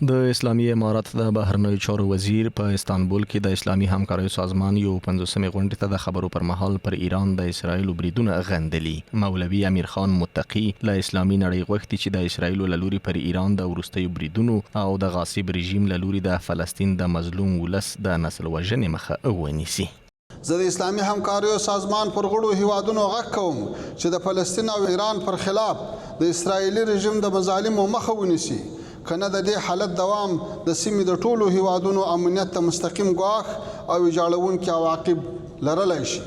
د اسلامي امارت د بهرنیو چارو وزیر په استانبول کې د اسلامي همکاریو سازمان یو پنځوسمې غونډې ته د خبرو پر مهال پر ایران د اسراییلو بریدونه غندلي. مولوي امیرخان متقي له اسلامي نړۍ غوښتي چې د اسراییلو له لوري پر ایران د وروستیو بریدونو او د غاصب رژیم له لوري د فلسطین د مظلوم ولس د نسل وژنې مخه ونیسي. زه د اسلامي همکاریو سازمان پر غړو هیوادونو غږ کوم چې د فلسطین او ایران پر خلاف د اسراییلي رژیم د مظالمو مخه ونیسي، که نه د دې حالت دوام د سیمې د ټولو هیوادونو امنیت ته مستقیم ګواښ او ویجاړونکي عواقب لرلای شي.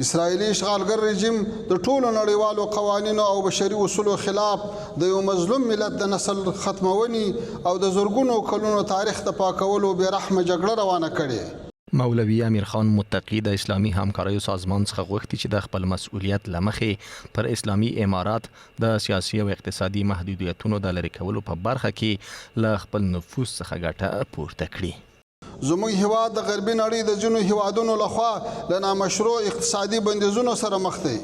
اسراییلي اشغالګر رژیم د ټولو نړیوالو قوانینو او بشري اصولو خلاف د یو مظلوم ملت د نسل ختمونې او د زرګونو کلونو تاریخ د پاکولو بې رحمه جګړه روانه کړې. مولوي امیرخان متقي د اسلامي همکاریو سازمان څخه غوښتي چې د خپل مسؤلیت له مخې پر اسلامي امارت د سیاسي او اقتصادي محدودیتونو د لرې کولو په برخه کې له خپل نفوذ څخه ګټه پورته کړي. زموږ هیواد د غربي نړۍ د ځینو هیوادونو له خوا له نامشروع اقتصادي بندیزونو سره مخ دی.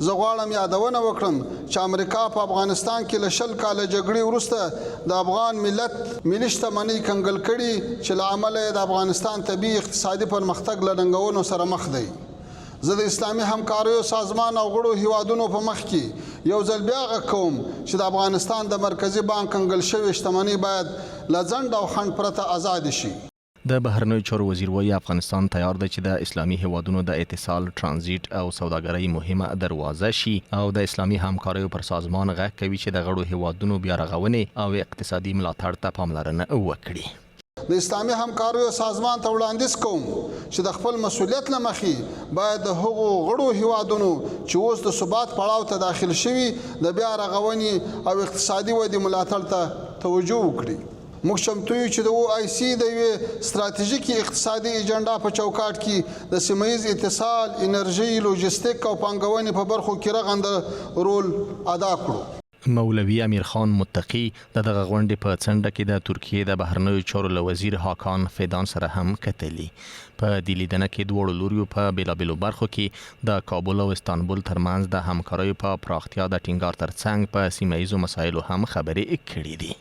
زه غواړم یادونه وکړم چې امریکا په افغانستان کې له 20 کاله جګړې وروسته د افغان ملت ملي شتمنۍ کنګل کړي چې له امله یې د افغانستان طبیعي اقتصادي پرمختګ له ننګونو سره مخ دی. زه د اسلامي همکاریو سازمان او غړو هیوادونو په مخ کې یو ځل بیا غږ کوم چې د افغانستان د مرکزي بانک کنګل شوې شتمنۍ باید له ځنډ او خنډ پرته ازادې شي. د بهرنیو چارو وزیر وايي، افغانستان تیار دی چې د اسلامي هېوادونو د اتصال، ټرانزیټ او سوداګرۍ مهمه دروازه شي او د اسلامي همکاریو پر سازمان غږ کوي چې د غړو هېوادونو بیا رغونې او اقتصادي ملاتړ ته پاملرنه وکړي. د اسلامي همکاریو سازمان ته وړاندیز کوم چې د خپل مسوولیت له مخې باید د هغو غړو هېوادونو چې اوس د ثبات پړاو ته داخل شوي، د بیا رغونې او اقتصادي ودې ملاتړ ته توجه وکړي. موږ چمتو یو چې د او آی سي د یوې ستراتیژیکې اقتصادي ایجنډا په چوکاټ کې د سیمه ییز اتصال، انرژۍ، لوژستیک او پانګونې په برخو کې رغنده رول ادا کړو. مولوي امیرخان متقي د دغه غونډې په څنډه کې د ترکیې د بهرنیو چارو له وزیر هاکان فیدان سره هم کتلي. په دې لیدنه کې دواړو لوریو په بېلابېلو برخو کې د کابل او استانبول ترمنځ د همکاریو په پراختیا د ټینګار ترڅنګ په سیمه ییزو مسایلو هم خبرې کړې دي.